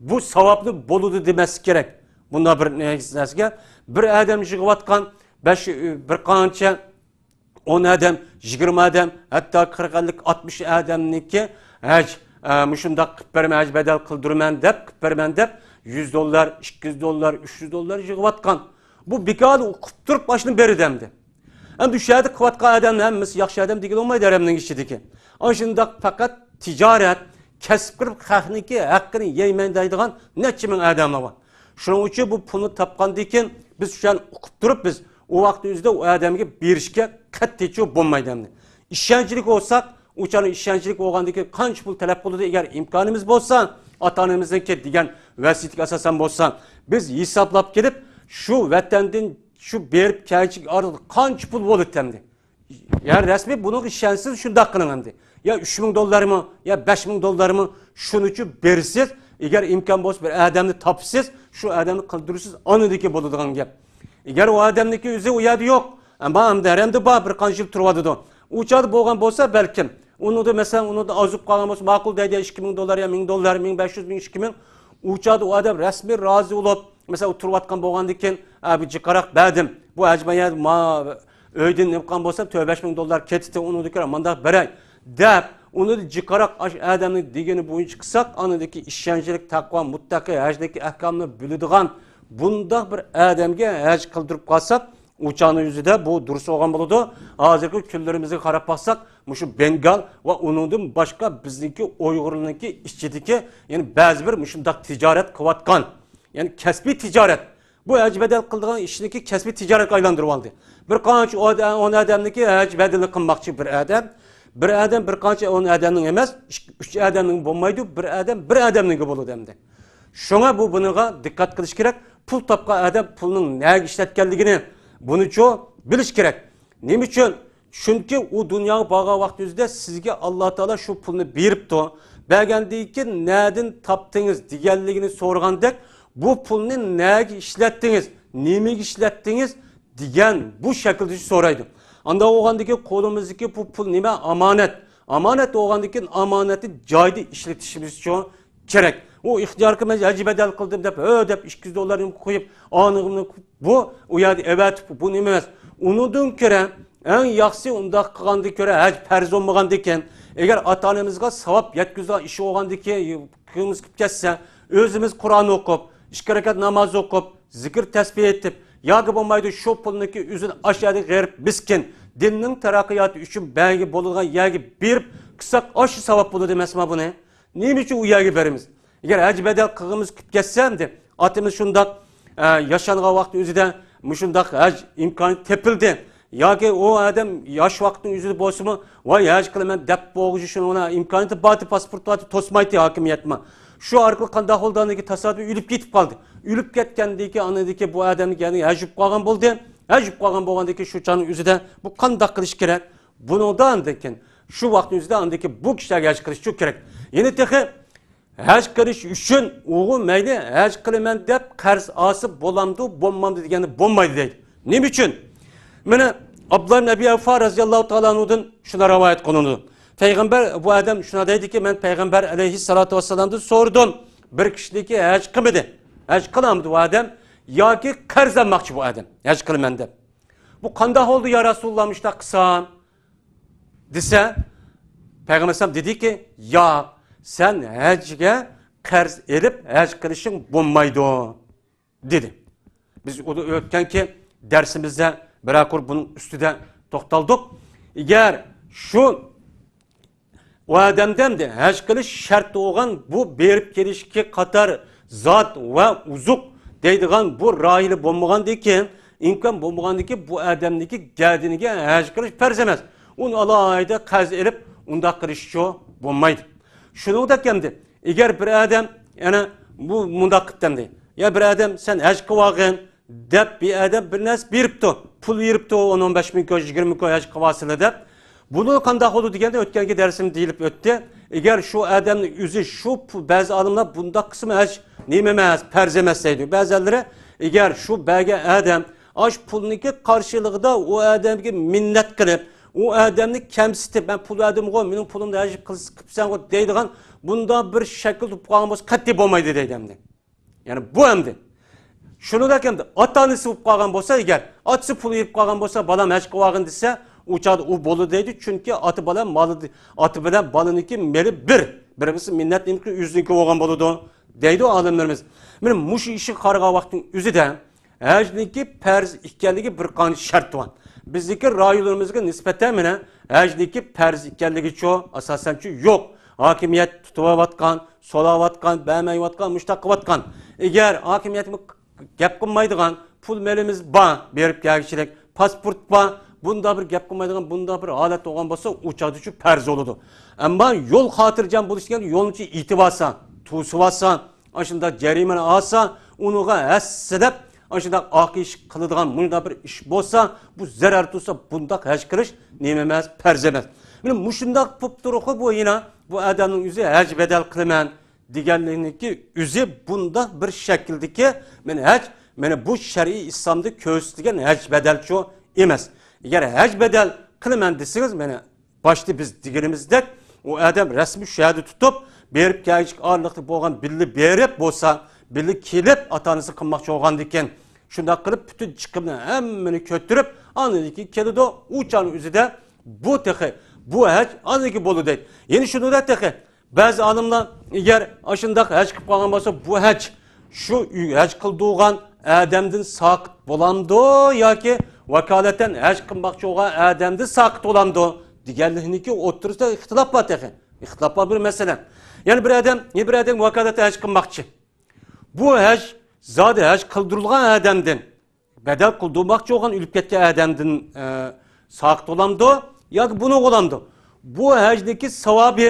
بۇ ساۋابنى بولىدۇ دېمەسلىك كېرەك. بۇنداق بىر نەرسىگە بىر ئادەم يىغىۋاتقان بەش، بىر قانچە، ئون ئادەم، يىگىرمە ئادەم، ھەتتا قىرىق، ئەللىك، ئاتمىش ئادەمنىڭكى ھەج، ئە، مۇشۇنداق قىلىپ بېرىمەن، ھەج بەدەل قىلدۇرىمەن دەپ، قىلىپ بېرىمەن دەپ، يۈز دوللار، ئىككى يۈز دوللار، ئۈچ يۈز دوللار يىغىۋاتقان. بۇ بىكارلا ئۇقۇپ تۇرۇپ ئاشۇنى بېرىدۇ ئەمدى. ئەمدى شۇ يەردە قىلىۋاتقان ئادەمنىڭ ھەممىسى ياخشى ئادەم دېگىلى بولمايدۇ ھەرەمنىڭ ئىچىدىكى. ئاشۇنداق پەقەت تىجارەت، كەسىپ قىلىپ خەقنىڭكى ھەققىنى يەيمەن دەيدىغان نەچچە مىڭ ئادەملەر بار. شۇنىڭ ئۈچۈن بۇ پۇلنى تاپقاندىن كېيىن بىز شۇ يەرنى ئۇقۇپ تۇرۇپ، بىز ئۇ ۋاقىت ئۆزىدە ئۇ ئادەمگە بېرىشكە قەتئىيچۇ بولمايدۇ ئەمدى. ئىشەنچلىك بولساق، ئۇ چاغدا ئىشەنچلىك بولغاندىن كېيىن قانچە پۇل تەلەپ قىلىدۇ، ئەگەر ئىمكانىمىز بولسا، ئاتا-ئانىمىزنىڭكى دېگەن ۋەسىيىتىگە ئاساسەن بولسا، بىز ھېسابلاپ كېلىپ، شۇ ۋەتەندىن شۇ بېرىپ كەلگۈچىگە ئارىلىق قانچە پۇل بولىدۇ ئەمدى؟ يا رەسمىي بۇنىڭغا ئىشەنسىز، شۇنداق قىلىڭ ئەمدى. يا ئۈچ مىڭ دوللارمۇ، يا بەش مىڭ دوللارمۇ، شۇنىچۇ بېرىسىز. ئەگەر ئىمكان بولسا، بىر ئادەمنى تاپىسىز، شۇ ئادەمنى قىلدۇرىسىز، ئاندىكى بولىدىغان گەپ. ئەگەر ئۇ ئادەمنىڭكى ئۆزى ئۇ يەردە يوق، ئەمما ئەمدى ھەرەمدە بار، بىر قانچە يىل تۇرۇۋاتىدۇ. ئۇ چاغدا بولغان بولسا، بەلكىم ئۇنىڭدا، مەسىلەن، ئۇنىڭدا ئازىپ قالغان بولسا، ماقۇل دەيدۇ، ئىككى مىڭ دوللار يا مىڭ دوللار، مىڭ بەش يۈز، مىڭ، ئىككى مىڭ. ئۇ چاغدا ئۇ ئادەم رەسمىي رازى بولۇپ، مەسىلەن، ئۇ تۇرۇۋاتقان بولغاندىن كېيىن، ئە، بۇ جىقراق بەردىم، بۇ ھەج بايان ما ئۆيدىن نېمە قىلغان بولسام، تۆت بەش مىڭ دوللار كېتىتتى، ئۇنىڭدىن كېيىن مانداق بېرەي دەپ، ئۇنىڭدىن جىقراق ئاش ئادەمنىڭ دېگىنى بويىچە قىلساق، ئاندىكى ئىشەنچلىك، تەقۋا، مۇتتەقى، ھەجدىكى ئەھكامنى بىلىدىغان بۇنداق بىر ئادەمگە ھەج قىلدۇرۇپ قالساق، ئۇ چاغنىڭ ئۆزىدە بۇ دۇرۇس بولغان بولىدۇ. ھازىرقى كۈنلىرىمىزگە قاراپ باقساق، مۇشۇ بېنگال ۋە ئۇنىڭدىن باشقا بىزنىڭكى ئۇيغۇرلارنىڭكى ئىچىدىكى، يەنى بەزى بىر مۇشۇنداق تىجارەت قىلىۋاتقان، يەنى كەسپىي تىجارەت، بۇ ھەج بەدەل قىلىدىغان ئىشنىكى كەسپىي تىجارەتكە ئايلاندۇرۇۋالدى. بىر قانچە ئون ئادەمنىكى ھەج بەدىلى قىلماقچى بىر ئادەم، بىر ئادەم بىر قانچە ئون ئادەمنىڭ ئەمەس، ئىككى، ئۈچ ئادەمنىڭ بولمايدۇ، بىر ئادەم بىر ئادەمنىڭكى بولىدۇ ئەمدى. شۇڭا بۇ بۇنىڭغا دىققەت قىلىش كېرەك. پۇل تاپقان ئادەم پۇلنىڭ نەگە ئىشلەتكەنلىكىنى، بۇنىچۇ بىلىش كېرەك. نېمە ئۈچۈن؟ چۈنكى ئۇ دۇنياغا بارغان ۋاقتىڭىزدە سىزگە ئاللا تائالا شۇ پۇلنى بېرىپتۇ. بەرگەندىن كېيىن نەدىن تاپتىڭىز دېگەنلىكىنى سورىغاندەك، بۇ پۇلنى نەگە ئىشلەتتىڭىز، نېمىگە ئىشلەتتىڭىز دېگەن بۇ شەكىلدە سورايدۇ. ئانداق بولغاندىكىن قولىمىزدىكى بۇ پۇل نېمە؟ ئامانەت. ئامانەت بولغاندىكىن ئامانەتنى جايىدا ئىشلىتىشىمىز ئۈچۈن كېرەك. ئۇ ئىختىياركى مەن ھەج بەدەل قىلدىم دەپ، ھۆ دەپ ئىككى يۈز دوللارنى قويۇپ، ئانىغىمنى بۇ، ئۇ يەردە ئەۋەتىپ، بۇ نېمە ئەمەس. ئۇنىڭدىن كۆرە، ئەڭ ياخشىسى ئۇنداق قىلغاندىن كۆرە، ھەج پەرز بولمىغاندىكىن، ئەگەر ئاتا-ئانىمىزغا ساۋاب يەتكۈزىدىغان ئىش بولغاندىكىن، قىلمىس قىلىپ كەتسە، ئۆزىمىز قۇرئان ئوقۇپ، ئىككى رەكەت ناماز ئوقۇپ، زىكىر تەسبىھ ئېيتىپ، ياكى بولمايدۇ شۇ پۇلنىڭكى ئۆزىنى ئاشۇ يەردە غېرىب مىسكىن، دىننىڭ تەرەققىياتى ئۈچۈن بەرگى بولىدىغان يەرگە بېرىپ قىلساق، ئاشۇ ساۋاب بولىدۇ ئەمەسما بۇنى؟ نېمە ئۈچۈن ئۇ يەرگە بېرىمىز؟ ئەگەر ھەج بەدەل قىلغىمىز كېلىپ كەتسە، ئەمدى ئاتىمىز شۇنداق، ئە، ياشانغان ۋاقتى ئۆزىدە مۇشۇنداق ھەج ئىمكانى تېپىلدى. ياكى ئۇ ئادەم ياش ۋاقتىنىڭ ئۆزىدە بولسىمۇ، ۋاي، ھەج قىلىمەن دەپ بولغۇچە شۇنىڭ ئىمكانىيىتى بارتى، پاسپورت بارتى، توسمايتتى ھاكىمىيەتمۇ. شۇ ئارقىلىق قانداق بولدى؟ ئاندىن كېيىن تاسادىپەن ئۆلۈپ كېتىپ قالدى. ئۆلۈپ كەتكەندىن كېيىن ئاندىن كېيىن بۇ ئادەمنىڭ يەنى ھەج بولۇپ قالغان بولدى. ھەج بولۇپ قالغان بولغاندىن كېيىن شۇ چاغنىڭ ئۆزىدە بۇ قانداق قىلىش كېرەك؟ بۇنىڭدا ئاندىن كېيىن شۇ ۋاقىتنىڭ ئۆزىدە ئاندىن كېيىن بۇ كىشىلەرگە ھەج قىلىش ئۈچۈن كېرەك. يەنە تېخى ھەج قىلىش ئۈچۈن ئۇغۇ مەيلى ھەج قىلىمەن دەپ قەرز ئالسا بولامدۇ، بولمامدۇ دېگەندە بولمايدۇ دەيدۇ. نېمە ئۈچۈن؟ مانا ئابدۇللا ئىبن ئەبى ئەۋفا رەزىياللاھۇ تائالا ئەنھۇدىن شۇنداق رىۋايەت قىلىنىدۇ. پەيغەمبەر، بۇ ئادەم شۇنداق دەيدىكى، مەن پەيغەمبەر ئەلەيھىسسالاتۇ ۋەسسالامدىن سورىدىم، بىر كىشىدىكى ھەج قىلمىدى. ھەج قىلامدۇ بۇ ئادەم ياكى قەرز ئالماقچى بۇ ئادەم ھەج قىلىمەن دەپ. بۇ قانداق بولدى يا رەسۇلۇللا مۇشۇنداق قىلسام؟ دېسە، پەيغەمبەر ئەلەيھىسسالام دېدىكى، ياق، سەن ھەجگە قەرز ئېلىپ ھەج قىلىشىڭ بولمايدۇ، دېدى. بىز ئۇ ئۆتكەنكى دەرسىمىزدە بىرەر قۇر بۇنىڭ ئۈستىدە توختالدۇق. ئەگەر شۇ ئۇ ئادەمدە ئەمدى ھەج قىلىش شەرت بولغان بۇ بېرىپ كېلىشكە قاتار زاد ۋە ئوزۇق دەيدىغان بۇ راھىلە بولمىغاندىن كېيىن، ئىمكان بولمىغاندىن كېيىن بۇ ئادەمنىڭكى گەدىنىگە ھەج قىلىش پەرز ئەمەس. ئۇنى ئالاھىدە قەرز ئېلىپ ئۇنداق قىلىشچۇ بولمايدۇ. شۇنىڭدەك ئەمدى، ئەگەر بىر ئادەم يەنە بۇ مۇنداق قىپتۇ ئەمدى، يا بىر ئادەم سەن ھەج قىلىۋالغىن، دەپ بىر ئادەم بىر نەرسە بېرىپتۇ، پۇل بېرىپتۇ، ئون، ئون بەش مىڭ كوي، يىگىرمە مىڭ كوي ھەج قىلىۋالسىلە دەپ. بۇنى قانداق بولىدۇ دېگەندە، ئۆتكەنكى دەرسىمدە دېيىلىپ ئۆتتى. ئەگەر شۇ ئادەمنىڭ ئۆزى شۇ پۇ-، بەزى ئالىملار بۇنداق قىسمى ھەج نېمە ئەمەس، پەرز ئەمەس دەيدۇ. بەزىلىرى ئەگەر شۇ بەرگەن ئادەم ئاش پۇلنىڭكى قارشىلىقىدا ئۇ ئادەمگە مىننەت قىلىپ، ئۇ ئادەمنى كەمسىتىپ، مەن پۇل بەردىمغۇ، مېنىڭ پۇلۇمنى ھەج قىلساڭغۇ دەيدىغان بۇنداق بىر شەكىل بولۇپ قالغان بولسا قەتئىي بولمايدۇ دەيدۇ ئەمدى. يەنى بۇ ئەمدى. شۇنىڭدەك ئەمدى ئاتا-ئانىسى بولۇپ قالغان بولسا ئەگەر، ئاتىسى پۇل بېرىپ قالغان بولسا، بالام ھەج قىلىۋالغىن دېسە، ئۇ چاغدا ئۇ بولىدۇ دەيدۇ. چۈنكى ئاتا بالا مالى، ئاتا بىلەن بالىنىڭكى مېلى بىر. بىر بىرسى مىننەت نېمىكى ئۆزىنىڭكى بولغان بولىدۇ دەيدۇ ئالىملىرىمىز. مانا مۇشۇ ئىشقا قارىغان ۋاقىتنىڭ ئۆزىدە ھەجنىڭكى پەرز ئىكەنلىكى بىر قانچە شەرتى بار. بىزنىڭكى رايونلىرىمىزغا نىسبەتەن مانا ھەجنىڭكى پەرز ئىكەنلىكىچۇ ئاساسەنچۇ يوق. ھاكىمىيەت تۇتۇۋاتقان، سولاۋاتقان، بەرمەيۋاتقان، مۇشتاق قىلىۋاتقان. ئەگەر ھاكىمىيەتمۇ گەپ قىلمايدىغان، پۇل مېلىمىز بار، بېرىپ كەلگۈچىلىك، پاسپورت بار، بۇنداق بىر گەپ قىلمايدىغان، بۇنداق بىر ھالەت بولغان بولسا، ئۇ چاغدىچۇ پەرز بولىدۇ. ئەمما يول خاتىرجەم بولۇش دېگەن يولنىچۇ ئېتىۋالسا، توسۇۋالسا، ئاشۇنداق جەرىمانە ئالسا، ئۇنىڭغا ھەسسىلەپ، ئاشۇنداق ئاقىش قىلىدىغان مۇنداق بىر ئىش بولسا، بۇ زەرەر تۇرسا، بۇنداق ھەج قىلىش نېمە ئەمەس، پەرز ئەمەس. مانا مۇشۇنداق بولۇپ تۇرۇقى بۇ يەنە بۇ ئادەمنىڭ ئۆزى ھەج بەدەل قىلىمەن دېگەنلىكنىڭكى ئۆزى بۇنداق بىر شەكىلدىكى، مانا ھەج، مانا بۇ شەرئىي ئىسلامدا كۆرسىتىلگەن ھەج بەدەلچۇ ئەمەس. ئەگەر ھەج بەدەل قىلىمەن دېسىڭىز، مانا باشتا بىز دېگىنىمىزدەك، ئۇ ئادەم رەسمىي شاھادە تۇتۇپ، بېرىپ كەلگۈچىلىك ئارىلىقتا بولغان بىللە بېرىپ بولسا، بىللە كېلىپ ئاتا-ئانىسى قىلماقچى بولغاندىكىن، شۇنداق قىلىپ پۈتۈن چىقىمنى ھەممىنى كۆتۈرۈپ، ئاندىن كېيىن كېلىدۇ، ئۇ چاغنىڭ ئۆزىدە بۇ تېخى، بۇ ھەج ئاندىن كېيىن بولىدۇ دەيدۇ. يەنە شۇنىڭدا تېخى بەزى ئالىملار، ئەگەر ئاشۇنداق ھەج قىلىپ قالغان بولسا، بۇ ھەج شۇ ھەج قىلدۇرغان ئادەمدىن ساقىت بولامدۇ ياكى ۋاكالىتەن ھەج قىلماقچى بولغان ئادەمدىن ساقىت بولامدۇ دېگەنلىكنىڭكى ئوتتۇرىسىدا ئىختىلاپ بار تېخى. ئىختىلاپ بار بىر مەسىلە. يەنە بىر ئادەم، يەنە بىر ئادەم ۋاكالىتەن ھەج قىلماقچى. بۇ ھەج زادى ھەج قىلدۇرۇلغان ئادەمدىن، بەدەل قىلدۇرماقچى بولغان ئۆلۈپ كەتكەن ئادەمدىن، ئە، ساقىت بولامدۇ ياكى بۇنىڭ بولامدۇ؟ بۇ ھەجنىڭكى ساۋابى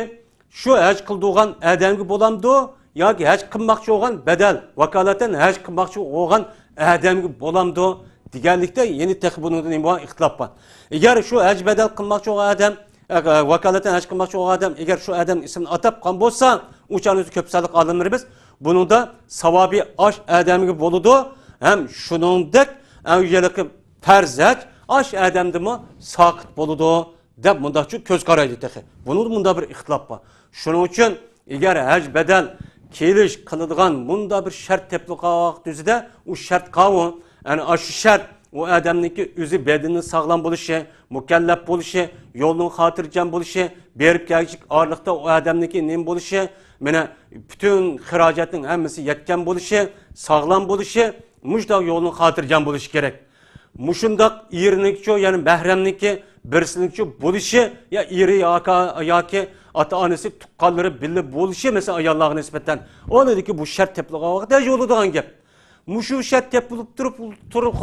شۇ ھەج قىلدۇرغان ئادەمگە بولامدۇ ياكى ھەج قىلماقچى بولغان بەدەل، ۋاكالىتەن ھەج قىلماقچى بولغان ئادەمگە بولامدۇ دېگەنلىكتە يەنە تېخى بۇنىڭدا نېمە بار؟ ئىختىلاپ بار. ئەگەر شۇ ھەج بەدەل قىلماقچى بولغان ئادەم، ئە، ۋاكالىتەن ھەج قىلماقچى بولغان ئادەم ئەگەر شۇ ئادەمنىڭ ئىسمىنى ئاتاپ قالغان بولسا، ئۇ چاغدا كۆپ سانلىق ئالىملىرىمىز بۇنىڭدا ساۋابى ئاش ئادەمگە بولىدۇ، ھەم شۇنىڭدەك ئەڭ يېلىقى پەرز ھەج ئاش ئادەمدىمۇ ساقىت بولىدۇ، دەپ مۇنداقچە كۆز قارايدۇ تېخى. بۇنىڭدا مۇنداق بىر ئىختىلاپ بار. شۇنىڭ ئۈچۈن ئەگەر ھەج بەدەل كېلىش قىلىدىغان مۇنداق بىر شەرت تېپىلغان ۋاقىت ئۆزىدە، ئۇ شەرت قاۋۇ، يەنى ئاشۇ شەرت ئۇ ئادەمنىڭكى ئۆزى بەدىنىنىڭ ساغلام بولۇشى، مۇكەللەپ بولۇشى، يولنىڭ خاتىرجەم بولۇشى، بېرىپ كەلگۈچىلىك ئارىلىقتا ئۇ ئادەمنىڭكى نېمە بولۇشى، مانا پۈتۈن خىراجەتنىڭ ھەممىسى يەتكەن بولۇشى، ساغلام بولۇشى، مۇشۇنداق يولنىڭ خاتىرجەم بولۇشى كېرەك. مۇشۇنداق ئېرىنىڭكىچۇ، يەنى مەھرەمنىڭكى بىرسىنىڭكىچۇ بولۇشى، يا ئېرى ياكا، ياكى ئاتا-ئانىسى، تۇغقانلىرى بىللە بولۇشى، مەسىلەن، ئاياللارغا نىسبەتەن. ئۇنىڭدىكى بۇ شەرت تېپىلغان ۋاقىتتا ھەج بولىدىغان گەپ. مۇشۇ شەرت تېپىلىپ تۇرۇپ، تۇرۇپ،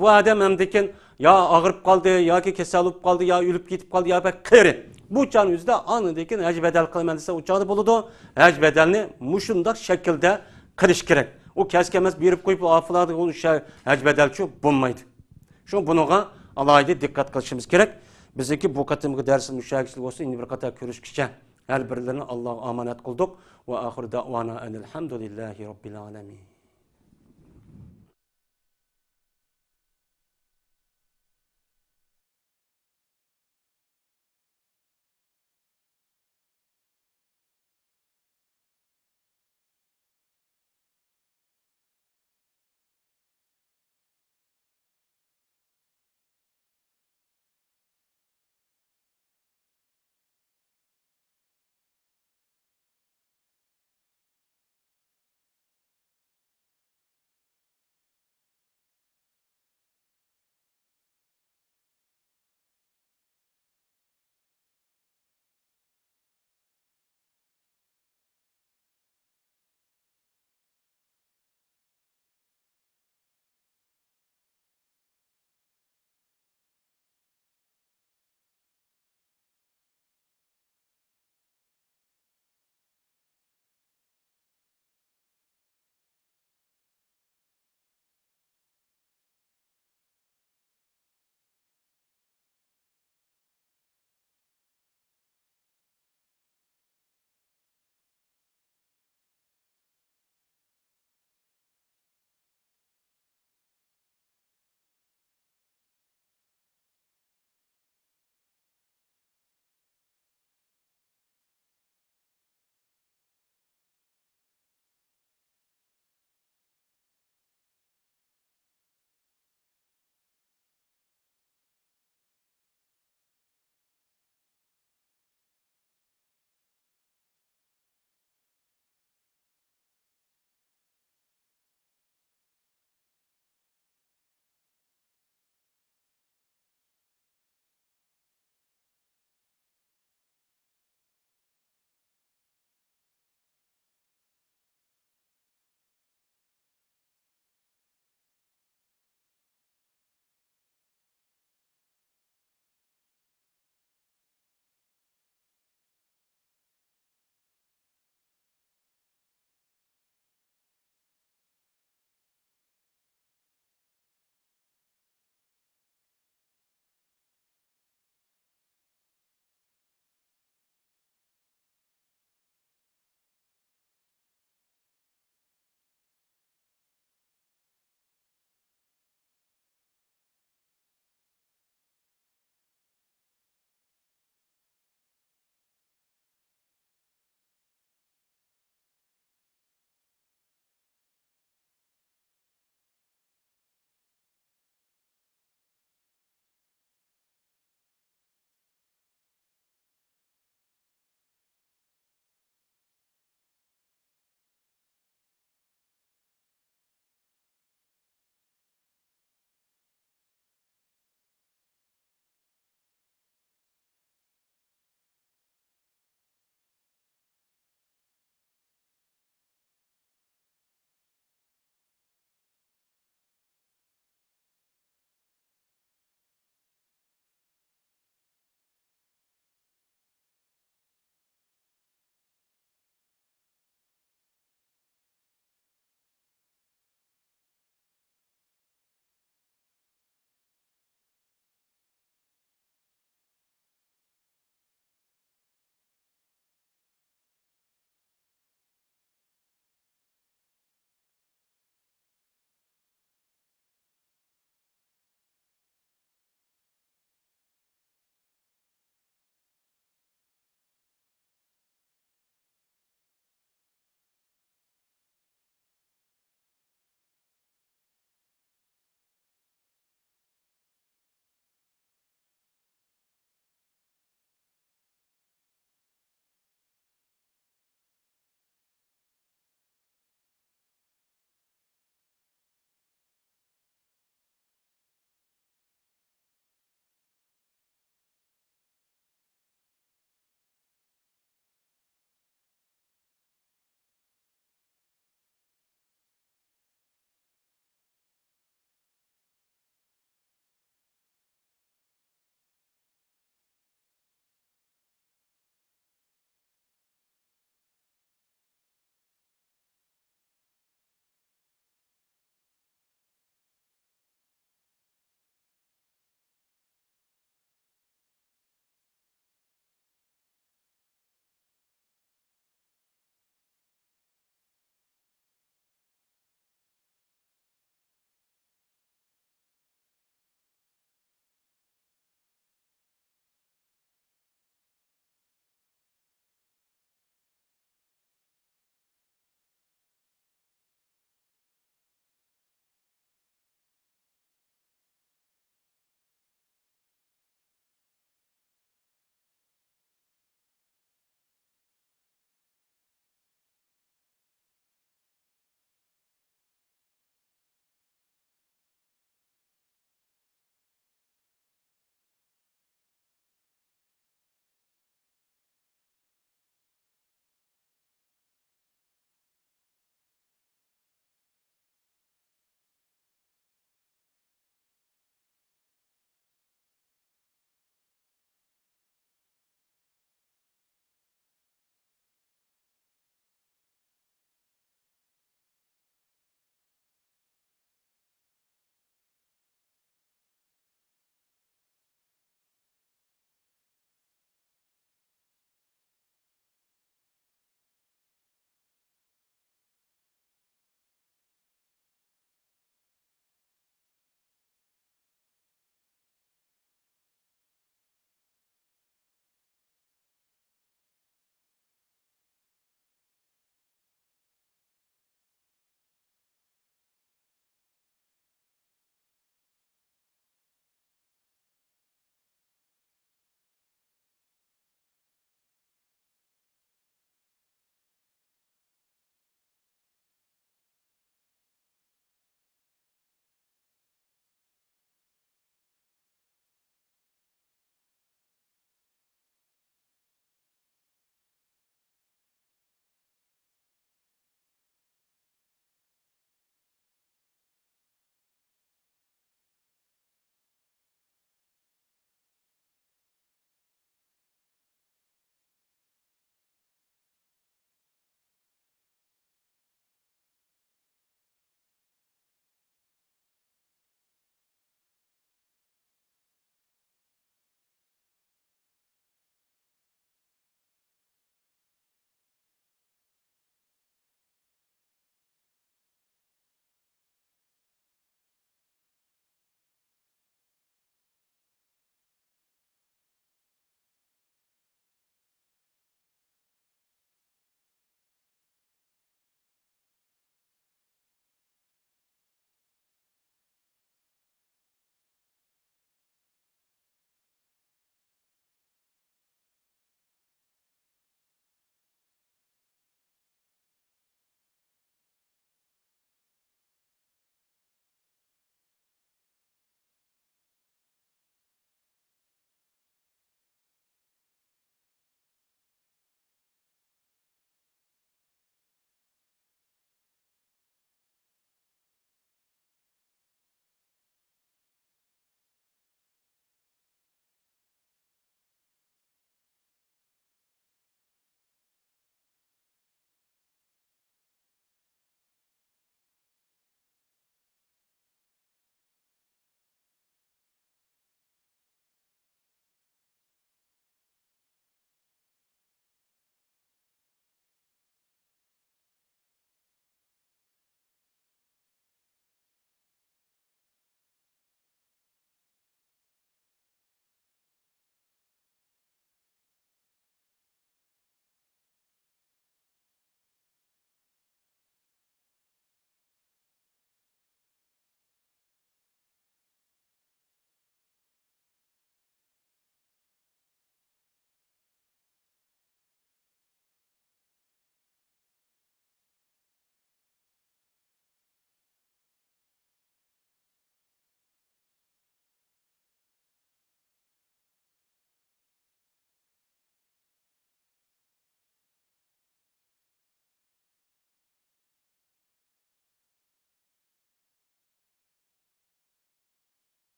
بۇ ئادەم ئەمدىكىن يا ئاغرىپ قالدى، ياكى كېسەل بولۇپ قالدى، يا ئۆلۈپ كېتىپ قالدى، يا بەك قېرى. بۇ چاغنىڭ ئۆزىدە ئاندىن كېيىن ھەج بەدەل قىلىمەن دېسە، ئۇ چاغدا بولىدۇ. ھەج بەدەلنى مۇشۇنداق شەكىلدە قىلىش كېرەك. ئۇ كەس كەلمەس بېرىپ قويۇپ، ئاپىلادا ئۇ شە-، ھەج بەدەل چۈشۈپ بولمايدۇ. شۇ بۇنىڭغا ئالاھىدە دىققەت قىلىشىمىز كېرەك. بىزنىڭكى بۇ قېتىمقى دەرسىمىز مۇشۇ يەرگىچىلىك بولسۇن. يەنە بىر قېتىم كۆرۈشكىچە ھەر بىرلىرىنى ئاللاغا ئامانەت قىلدۇق. ۋە ئاخىر دەۋانا ئەنىل ھەمدۇلىللاھى رەببىل ئالەمىن.